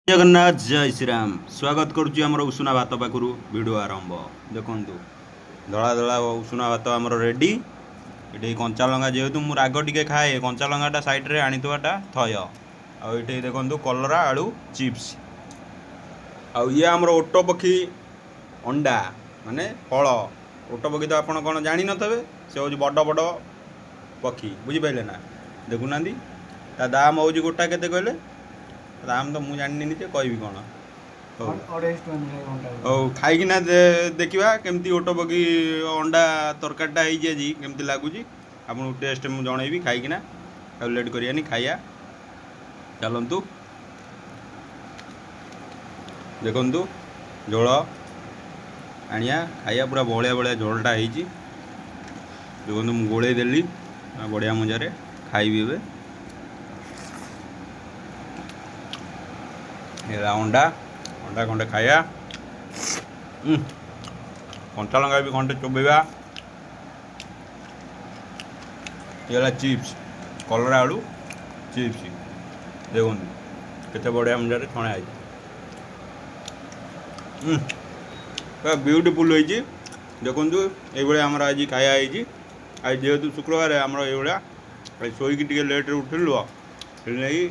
ଜଗନ୍ନାଥ, ଜୟ ଶ୍ରୀରାମ। ସ୍ୱାଗତ କରୁଛି ଆମର ଉଷୁନା ଭାତ ପାଖରୁ। ଭିଡ଼ିଓ ଆରମ୍ଭ। ଦେଖନ୍ତୁ, ଧଳା ଧଳା ଉଷୁନା ଭାତ ଆମର ରେଡ଼ି। ଏଠି କଞ୍ଚା ଲଙ୍କା, ଯେହେତୁ ମୁଁ ରାଗ ଟିକେ ଖାଏ, କଞ୍ଚା ଲଙ୍କାଟା ସାଇଡ଼୍ରେ ଆଣିଥିବାଟା ଥୟ। ଆଉ ଏଠି ଦେଖନ୍ତୁ କଲରା ଆଳୁ ଚିପ୍ସ। ଆଉ ଇଏ ଆମର ଓଟ ପକ୍ଷୀ ଅଣ୍ଡା, ମାନେ ଫଳ। ଓଟ ପକ୍ଷୀ ତ ଆପଣ କ'ଣ ଜାଣିନଥିବେ, ସେ ହେଉଛି ବଡ଼ ବଡ଼ ପକ୍ଷୀ, ବୁଝିପାରିଲେ ନା? ଦେଖୁନାହାନ୍ତି, ତା ଦାମ ହେଉଛି ଗୋଟା କେତେ କହିଲେ? ଦାମ ତ ମୁଁ ଜାଣିନି ଯେ କହିବି କ'ଣ। ହଉ। 250 ଟଙ୍କା ଲେଖାଏଁ ଘଣ୍ଟା। ହଉ, ଖାଇକିନା ଦେଖିବା କେମିତି ଓଟ ପକ୍ଷୀ ଅଣ୍ଡା ତରକାରୀଟା ହେଇଛି ଆଜି, କେମିତି ଲାଗୁଛି ଆପଣଙ୍କୁ ଟେଷ୍ଟ ମୁଁ ଜଣେଇବି ଖାଇକିନା। ଆଉ ଲେଟ୍ କରିବାନି, ଖାଇବା ଚାଲନ୍ତୁ। ଦେଖନ୍ତୁ, ଝୋଳ ଆଣିବା, ଖାଇବା। ପୁରା ବଢ଼ିଆ ବଢ଼ିଆ ଝୋଳଟା ହେଇଛି। ଦେଖନ୍ତୁ, ମୁଁ ଗୋଳେଇ ଦେଲି, ବଢ଼ିଆ ମଜାରେ ଖାଇବି ଏବେ। ହେଲା ଅଣ୍ଡା, ଅଣ୍ଡା ଖଣ୍ଡେ ଖାଇବା, କଞ୍ଚା ଲଙ୍କା ବି ଖଣ୍ଡେ ଚୋବେଇବା। ଇଏ ହେଲା ଚିପ୍ସ, କଲରା ଆଳୁ ଚିପ୍ସ। ଦେଖନ୍ତୁ କେତେ ବଢ଼ିଆ ମଜାରେ ଛଣା ହେଇଛି, ପୁରା ବିୟୁଟିଫୁଲ୍ ହେଇଛି। ଦେଖନ୍ତୁ, ଏଇଭଳିଆ ଆମର ଆଜି ଖାଇବା ହେଇଛି। ଆଜି ଯେହେତୁ ଶୁକ୍ରବାର, ଆମର ଏଇଭଳିଆ ଶୋଇକି ଟିକେ ଲେଟ୍ରେ ଉଠିଲୁ, ସେଥିଲାଗି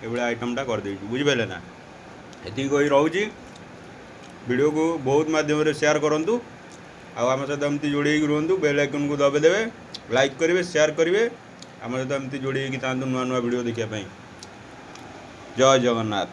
ଏଇଭଳିଆ ଆଇଟମ୍ଟା କରିଦେଇଛୁ, ବୁଝିପାରିଲେ ନା? ଏତିକି କହି ରହୁଛି। ଭିଡ଼ିଓକୁ ବହୁତ ମାଧ୍ୟମରେ ସେୟାର କରନ୍ତୁ ଆଉ ଆମ ସହିତ ଏମିତି ଯୋଡ଼ି ହେଇକି ରୁହନ୍ତୁ। ବେଲ୍ ଆଇକନ୍କୁ ଦବେଇ ଦେବେ, ଲାଇକ୍ କରିବେ, ସେୟାର କରିବେ, ଆମ ସହିତ ଏମିତି ଯୋଡ଼ି ହେଇକି ଥାଆନ୍ତୁ ନୂଆ ନୂଆ ଭିଡ଼ିଓ ଦେଖିବା ପାଇଁ। ଜୟ ଜଗନ୍ନାଥ।